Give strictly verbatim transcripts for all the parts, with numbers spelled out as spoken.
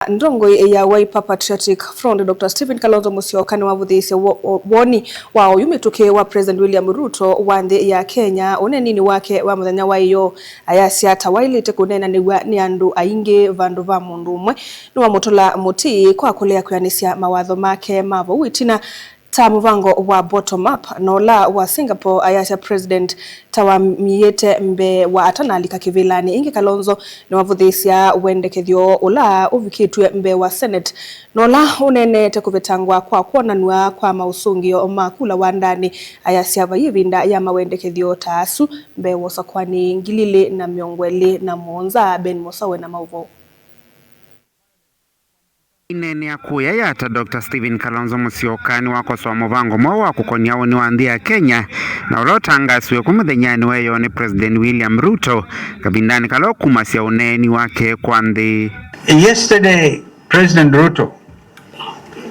Ndongoi ya Wiper Patriotic Front, Doctor Stephen Kalonzo Musyoka, nĩwavũthĩĩsye wo-, wo-, woni wa oyu mĩtũkĩ wa President William Ruto wa nthĩ ya Kenya ũneeninĩ wake wa mũthenya wa ĩyoo. Ayasya ta waĩlĩte kũneenanĩw'a nĩ andũ aingĩ vandũ va mũndũ ũmwe, nĩwamũtũla mũtĩ kwa kũlea kwĩanĩsya mawatho make ma vau ĩtina ta mũvango wa bottom up na ũla wa Singapore. Ayasya President ta wamiĩte mbee wa atanalika kĩvĩlanĩ. Ĩngĩ Kalonzo nĩwavũthĩĩsya wendekethyo ũla ũvikĩtw'e mbee wa Senate na ũla ũneenete kũvetangwa kwa kwonanw'a kwa maũsũngĩo ma kula wa ndanĩ. Ayasya vai ĩvinda ya mawendekethyo ta asu mbee wa ũsakũani ngili ilĩ na mĩongo ĩlĩ na mũonza. Ben Mũsawe na maũvoo. Ineenea kũya ya ta Doctor Stephen Kalonzo Musyoka nĩwakosoa mũvango mweũ wa kũkonia ũnĩ wa nthĩ ya Kenya na ũla ũtangaasiwe ku mũthenyanĩ wa ĩyoo nĩ President William Ruto kavindanĩ kala ũkumasya ũneeni wake kwa nthĩ. Yesterday, President Ruto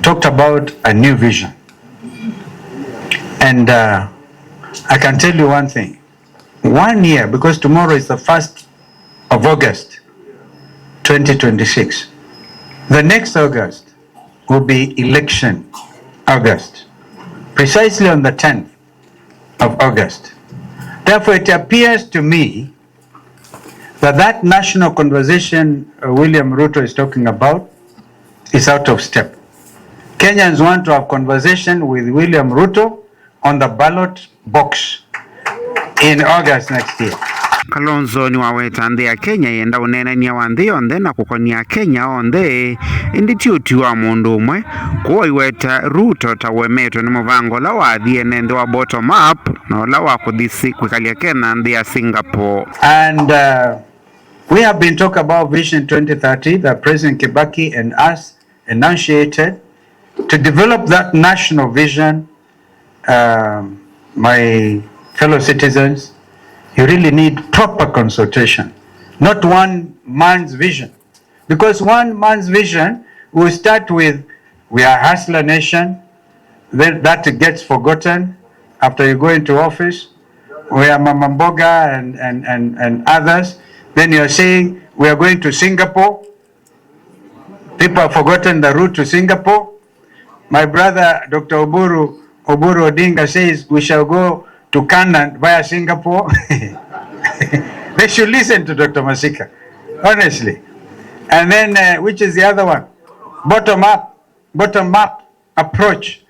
talked about a new vision. And, uh, I can tell you one thing. One year, because tomorrow is the first of August, twenty twenty-six. The next August will be election August, precisely on the tenth of August. Therefore, it appears to me that that national conversation, uh, William Ruto is talking about is out of step. Kenyans want to have conversation with William Ruto on the ballot box in August next year. Kalonzo nĩwaweta nthĩ ya Kenya yenda ũneenany'a wa nthĩ yonthe na kũkonia Akenya onthe, ĩndĩ ti ũtwi wa mũndũ ũmwe. Kwoou aiweta Ruto ta ũemetwe nĩ mũvango ũla wathi ene nthĩ wa bottom up na ũla wa kũthi si-, kwĩkalya Kenya nthĩ ya Singapore. And, uh, we have been talking about Vision twenty thirty that President Kibaki and us enunciated. To develop that national vision, um, my fellow citizens, you really need proper consultation, not one man's vision. Because one man's vision will start with, "We are hustler nation," then that gets forgotten after you go into office. "We are mama mboga," and, and, and, and others. Then you are saying, "We are going to Singapore." People have forgotten the route to Singapore. My brother, Doctor Oburu, Oburu Odinga says we shall go to Canaan via Singapore. They should listen to Doctor Masika, honestly. And then, uh, which is the other one? Bottom up, bottom up approach.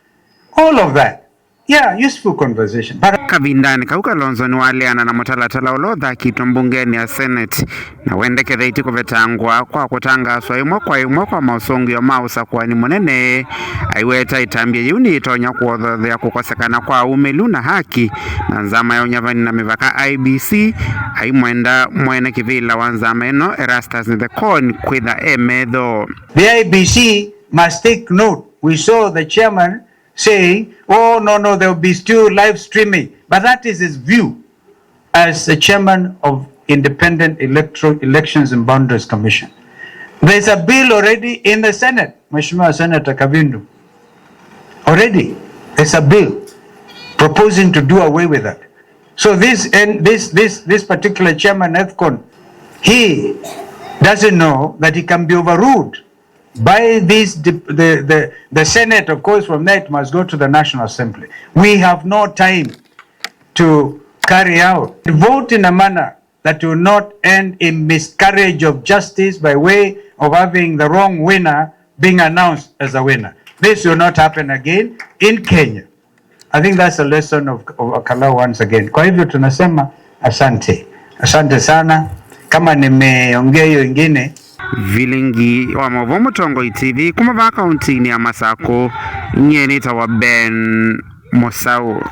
All of that. Yeah, useful conversation. But kavindanĩ kau, Kalonzo nĩwaleana na mũtalatala ũla ũthakĩtwe mbungenĩ ya Senate, na wendekethetye kũvetangwa kwa kũtangaaswa ĩmwe kwa ĩmwe kwa maũsũngĩo ma ũsakũani mũnene. Aiweta ĩtambya yĩu nĩyĩtonya kũothothea kũkosekana kwa aumĩlu na haki na nzama ya ũnyavani na mĩvaka, I E B C, aimwenda mwene kĩvĩla wa nzama ĩno, Erastus Nthekon, kwĩtha e metho. The I E B C must take note. We saw the chairman saying, "Oh, no, no, there will be still live streaming." But that is his view as the chairman of Independent Electoral, Elections and Boundaries Commission. There's a bill already in the Senate, Mheshimiwa Senator Kavindu. Already, there's a bill proposing to do away with that. So this, and this, this, this particular chairman, Ethcon, he doesn't know that he can be overruled by this, the, the, the, the Senate. Of course, from there it must go to the National Assembly. We have no time to carry out. Vote in a manner that will not end in miscarriage of justice by way of having the wrong winner being announced as a winner. This will not happen again in Kenya. I think that's a lesson of, of Kalau once again. Kwa hivyo tunasema asante. Asante sana. Kama nimeongea hiyo ingine. Vilingi wa Maũvoo Mũtongoi T V kuma vaa kauntinĩ ya Masakũ, nyie nĩtawa Ben Mũsaũ.